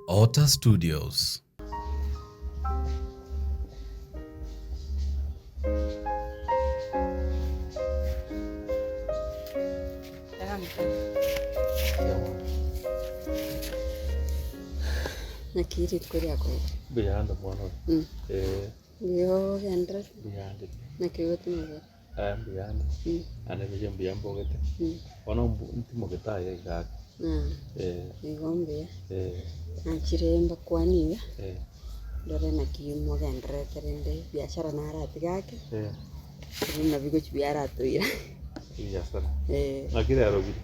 Otter Studios. Naki rituko riakoira? Mbuyande mwana oyo. Mm. Eh, Mbuya ogenderete? mbuyande. Naki ogotimogera? Aya mbuyande. Mm. Ande mbuya mbuya mbogete. Mm. Bono mbu ntimogete aye iga ake. Ah, Eh, igo mbuya. eh, Nachire mbakwanie iga, eh, ndore naki mogendererete rende ebiashara naratiga ake, eh. ebi nabio gochia biaratoira. Ebiasara. Eh. Naki rero bire?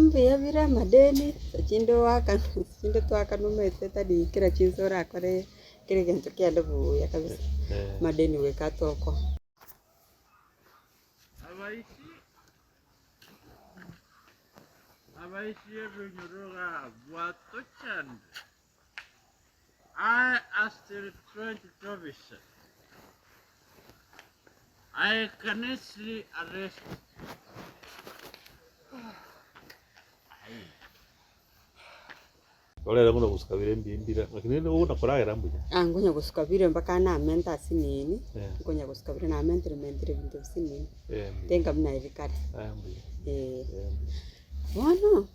Mbuya bire amadeni, chinde oakana, chinde toakana omanyete tari kera chinsa orakore kera egento kiande buya kabisa, Eh. amadeni goika atokoa. I as the trained officer, I can easily arrest Orere buna gosuka bire mbi mbire, lakini rende buna koragera mbuya. Ah, nkonya gosuka bire mpaka namente asinini, Eh. nkonya gosuka bire namentire mentire ebinto bisinini, Eh, mbuya. tenga buna ebi kare, Eh, mbuya. eh. Eh, mbuya. Bono,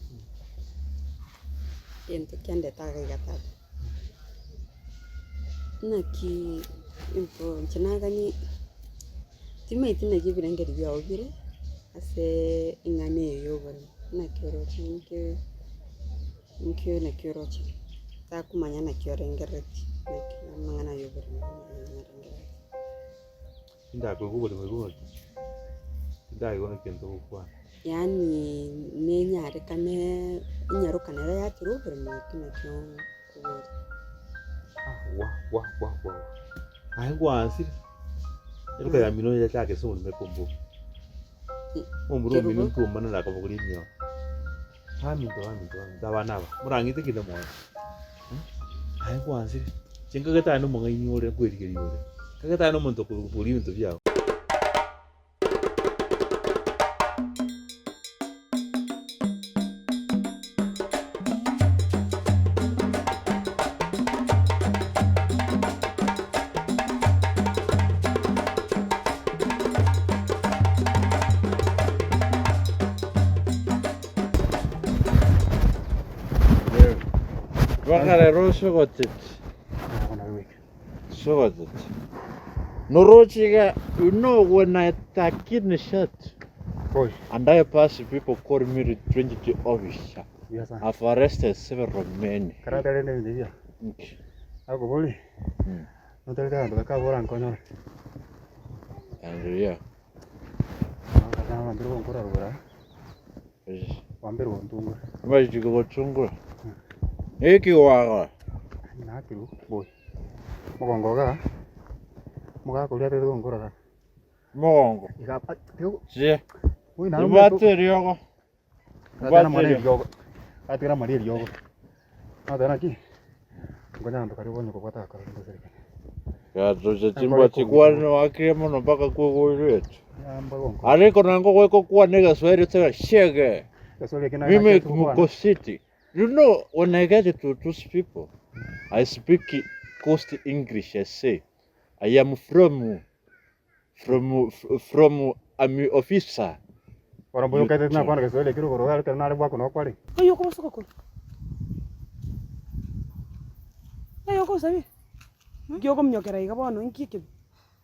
egento kiandete iga iga tata, naki into inche nagani timanyeti naki ebirengerio biago bire ase eng'ana eye ya oboremo, naki oroche nki nki naki oroche, takomanya naki orengereretie, naki amang'ana ya oboremo orengereretie. Tindakoigwa oboremo igoro ki? Tindaigwa na kento ogokwana. Yaani nenyarekane enyaroka nere yachire oboremo eki nakio nkoboria. Ah, wa wa wa wa wa. Aye gwansire. Eruka ya mino yachake ase oboremo ekomboka. Omomura omino Kerubo. nkomana nakobogoria emioro. Baminto baminto baminto abana aba, morang'ite kende moyo. Aye gwansire, inche nkagete aye nomong'aini ore nkwerigeria ore, nkagete aye nomonto okoboria ebinto biago. Rwakarero sogotete, sogotete. Noroche iga, you know when I tuck in shirt and I pass people call me retrenched officer. I've arrested several men. Nki. And yeah. Amachiko gochungura. Eki gwakora. Mogongo. Chie. Ibwate eriogo. Ibwate eriogo. Gatoche chimbwa chikwane wakire mono mpaka kwegoirete. Ariko nango gwekokwana egeswahili otebe shege. Mimi mko city. You know when I get to those people, I speak coast English. I say, I am from from from I'm officer. Ng'ai okobosoka korwa? Ng'ai okosabia? Nki okominyokera iga bono, inki ekebe?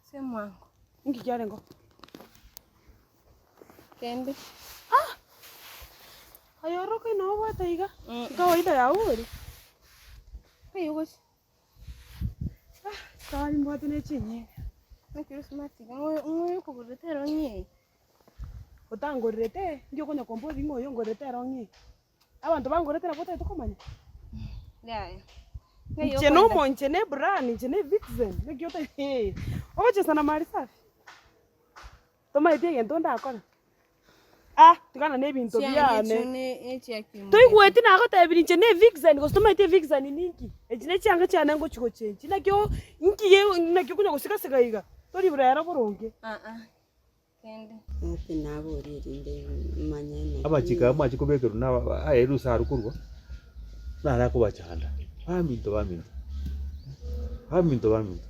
Ase omwango. Inki kiarenge oo? Kende. Ah! Aye oroke noo obwate iga, kawaida yago bori. Ng'ai ogochia? Ah, chikawani mbwate ne chinyinge. Naki ore smart iga, ng'o ng'o okogorerete erong'i eye? Otangorerete, inki okonya komboria ng'a oyo ongorerete erong'i eye? Abanto bangorete nabo otagete komanya? Yaya. Ng'ai Inche na okoenda? omo inche ne ebrand, inche ne evixen, naki ota hee, ogochesa na mali safi. Tomaeti egento ndakore? Ah, tigana na ebinto Chianga biane. echio ne echia kimwete. Toigweti nagotebirie inche ne evixen gose tomaeti evixen ninki? Echi ne chianga chiane ngochi gochenchi naki o inki ge naki okonya gosigasega iga? Tori rero boronge. Ah ah. Kende. Ase naborie erinde manye naki. Amachiko aya mwache kobekerwa na aba aye rusa aru korwa, naro akobachanda. Baminto baminto, baminto baminto.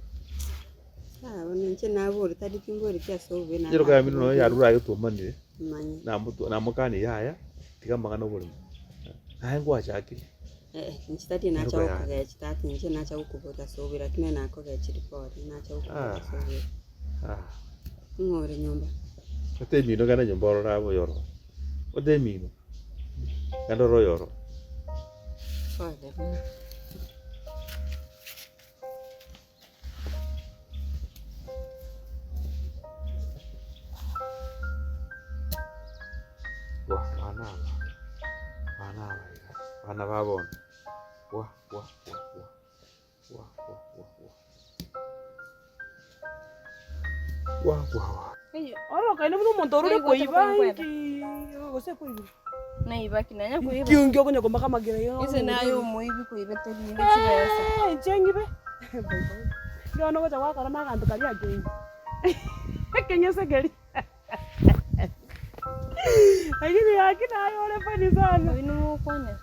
Sawa bono inche nabore tari timboreti ase obobe Ekero kayamino nonya yarure aye otomanire, manye. namoto namokania yaya, tiga amang'ana oborimo, naye ngwachakire. Eh, inche tari nacha gokogechi tata inche nacha gokoboria ase obobe lakini onye nakogechiri pole, nacha gokoboria ase obobe. Ah. Ng'o ore nyomba? Ote emino genda nyomba orore abe oyororo, ote emino, genda orore oyororo. Pole bono. Bwa abana aba, abana aba iga, abana ba bono, bwa bwa bwa bwa bwa bwa bwa bwa bwa bwa bwa. Orokaine buna omonto orure koiba inki gose koibire. Naiba ki nanya koiba. Inki onki okonya komaka amagena iga. Ase naye omoibi koibete rinde chibesa. Eh, inche ng'ibe. Inki bono ogocha gwakora na aganto karia akenge. Ekeng'ese keria. Lakini gaki naye ore funny sana. Oyio nimokwanera.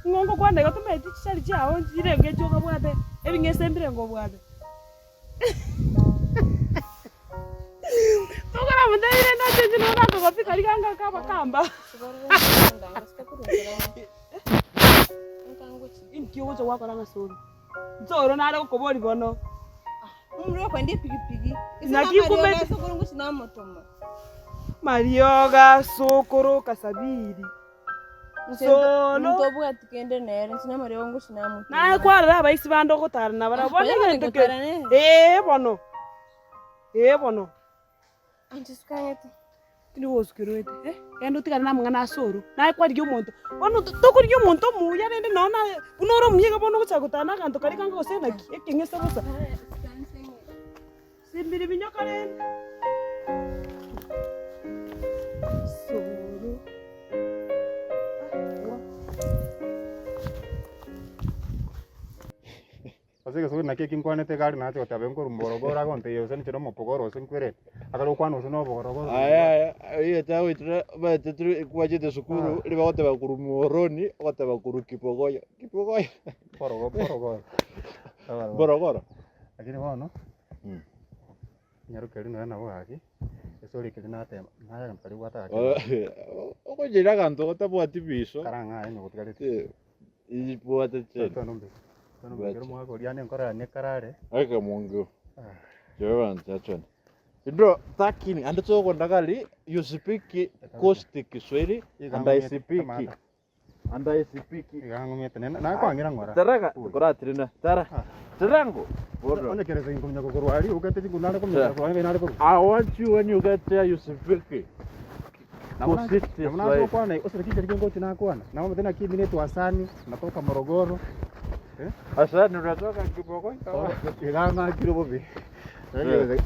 Ng'o ngokwana igo tomaeti chisari chiao chirenge echio okabwate, ebing'ese mbirenge obwate. Tokoramotebi rende ase inche nigo nakogopika riga ngake abakamba. Inki ogocha gwakora ng'a soro? Nsoro nare gokoboria bono. Naki nkumete. Marioga sokoro kasabiri. Solo. Ntobwati kende nere, inche namariogo ngochi namotoma. Naye kwarora abaisi bande ogotara nabarabwo, bono Oyo egento bare ke gotara nere. ee bono, ee bono. Anche sukang'ete. Tindi gosukerwete eh, genda otigane na amang'ana ase oro, naye kwarigia omonto, bono to tokorigia omonto omuya rende nonye naye buna ore omuya iga bono ogochaka gotara na aganto karia kange gose naki, ekeng'ese bosa. Simbiri minyoka rende. Soro. Ase egesuri nakio eki nkwanete iga aria nache goteba nkorwa mboroboro agontebia gose inche nomopogoro gose nkwerete, akare gokwana gose noboroboro. Aya aya, eyio etagoitera omanyete tore kwachete sukuru riria bagoteba korwa muhoroni ogoteba korwa kibogoyo, kibogoyo. Borogo borogoro. Borogoro. Lakini bono, nyaroke eria nonya nabo gaki, estori ekeri natema, naye egento karia obwate gaki. Ogochera aganto gotabwati biso. Karang'aye onye gotigareti. Ibwate cheni. Twende ombeke. Twende ombeke omogaka oria ane enkoro yane ekarare. Eke mungu. Jehovah nchachoni. Indo takini ande tokondakali you speak Coast Kiswahili and I speak and I speak Iga ng'umete nene nakwang'ira ng'ora. Taraga koratirina tara tirango bono. Onye keresa inkominya kokorwa aria ogete chinguru nare kominya korwa aria nare korwa. I want you when you get there you speak Coast Nabo Kiswahili. nakwana osire kinche riria ngochi nakwana. Nabo omanyete naki emi netwa Hasani natoka Morogoro. Hasani unatoka Kibokoni kama. Iga ng'akire bobe.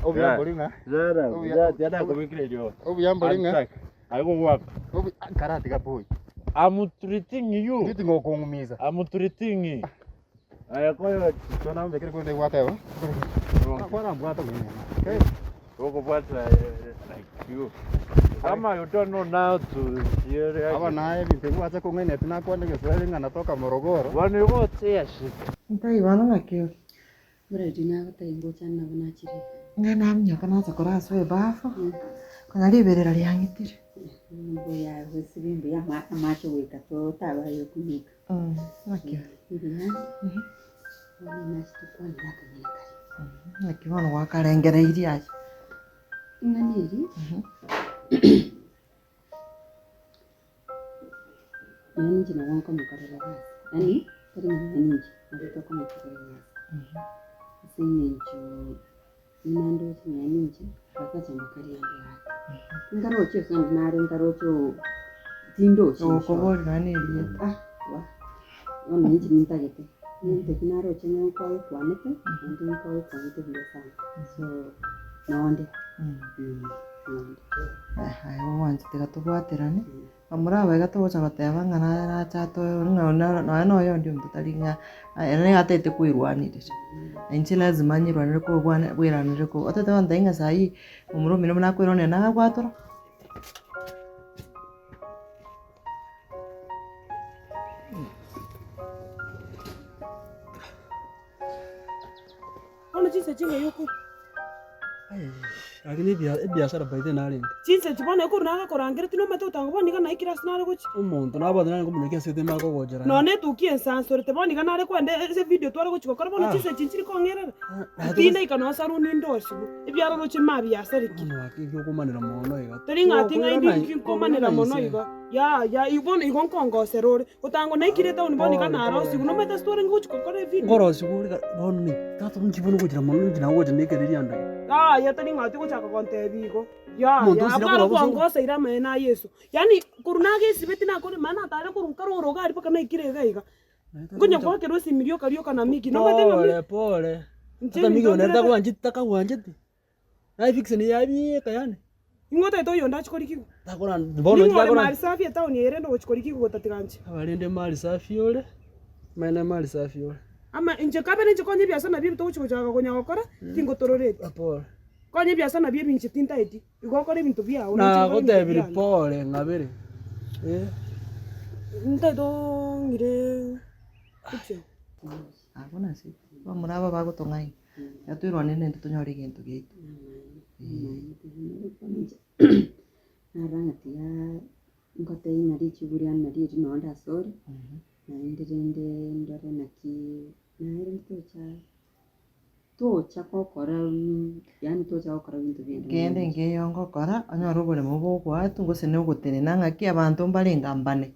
Obuya mbori ng'a. Zara, Obuya- zara kubikira ilio. Obuya mbori ng'a. Aiko work. Obu karatiga boy. I'm treating you. Nditi ngokong'umiza. I'm treating. Aya koyo Twana mbekere kwende gwateba. Kwarambwata mwene. ukupata like you. Kama you don't know now to hear. Aba naye ebinto ebi gwacha kong'aina tinakwana egeswahili ng'a natoka Morogoro. Wani wote shit. Ntai bono ng'aki ore? Mboreti nagotebia ngochane nabo nachire. Ng'ai naminyoka nacha korwa ase ebafu, konya riberera riang'itire. Mbuya gosibi mbuya amache goika totabaye okunyuka. Ng'aki ore? Mbuya. Bono nache tokwanera akang'ana karia. Ng'aki bono gwakarengereirie aye? Ing'ana eri, nonye ninche nabo nkomokorera egasi, yaani tari ng'a nonye ninche, nabo tokomokorera egasi. Ase eng'encho buna ndoche nonye ninche, abasacha mbakare ande gaki. Nkaroche ase ande nare nkaroche oo tindochi in short. Okoboria nonya na erieta. Ah wa, bono ninche nintagete, egento ekio naroche ng'a nkoyekwanete, naende nkoyekwanete buya sana, so nonde nonde. Aye gwanchete tiga tobwaterane, bamura aba iga togocha goteba ng'a naye nache atoe ng'a naro nonya na oyondi omonto tari ng'a ere nigo atagete koirwanerera. Na inche lazima nyirwanere kobwana bweranere ko otagete gontebia ng'a saii omura omino buna akoirwanera nagagwatora. Bono chinsa echi ng'ai okorwa? Lakini ebia- ebiasara by then narenge. Chinsa echi bono ekorwa nagakorangeretie nomanyete gotanga bono iga naikire ase nare gochia. Omonto nabwate nare nkomonyokia ase eteme akogochera. Nonya etukia ensansorete bono iga nare kwenda ase evideo tware gochia gokora bono Ah. chinsa echi nchiri kong'erera. Ah, Tinaika nonya saruni ndosiwe, ebiaro roche mabiasareki. Bono gaki ekiokomanera mono iga. Tari ng'a ati ng'a indi Tokoirana- inki nkomanera tokoirana mono inse. iga. Yaya, igo bono igo nkongosera ore. Gotango naikire etown bono iga Pole, narosiwu, pole. nomanyete ase twarenge gochia gokora evideo. Nkorosiwu ore bono ni tata inki bono gochira mono inki nagocha na ekereri ande. Yaya tari ng'a ati gochaka gontebia igo. Yaya, Omonto osire abwo aro korwa bosa. kwangoseire amaene a Yeso. Yaani korwa nagesibeti nakore maana natare korwa nkare oroga aria mpaka naikire iga iga. Nkonya goakerwa esimi rioka rioka na Miki, nomanyete ng'a Mi- Pole pole. Inche Hata Miki ebinto one mbirete- takwancheti takagwancheti. Naye vixen yabieka yaani. Ing'o otaete oyonde achie korikigwa? Takora bono Ning'o ore takora. mali safi etown eye rende ogochia korikigwa gotatiga inche? Abarende mali safi ore, omanyene mali safi ore. Ama inche kabere inche konya ebiasara nabio ebi togochia gochaka konya gokora, tingotororeti. Pole. Konya ebiasara nabio ebi inche tintaeti, igo okore ebinto biao, na inche nkore ebinto Nagotebirie biane. pole ng'abere eh. Ntaete ong'ire gochia. Abwo nase bamura aba bagotong'aina, tiga toirwane naende tonyore egento giaito. Narora ng'a tiga ngotebie ng'a richibu riane nario eri nonye ndasore, naende rende ndore naki naye rende tocha tocha gokora yaani tocha gokora binto binde Kende nkeiyo ngokora, onyore oboremo bogoatwa gose na ogotenena ng'aki abanto mbarenge mbane.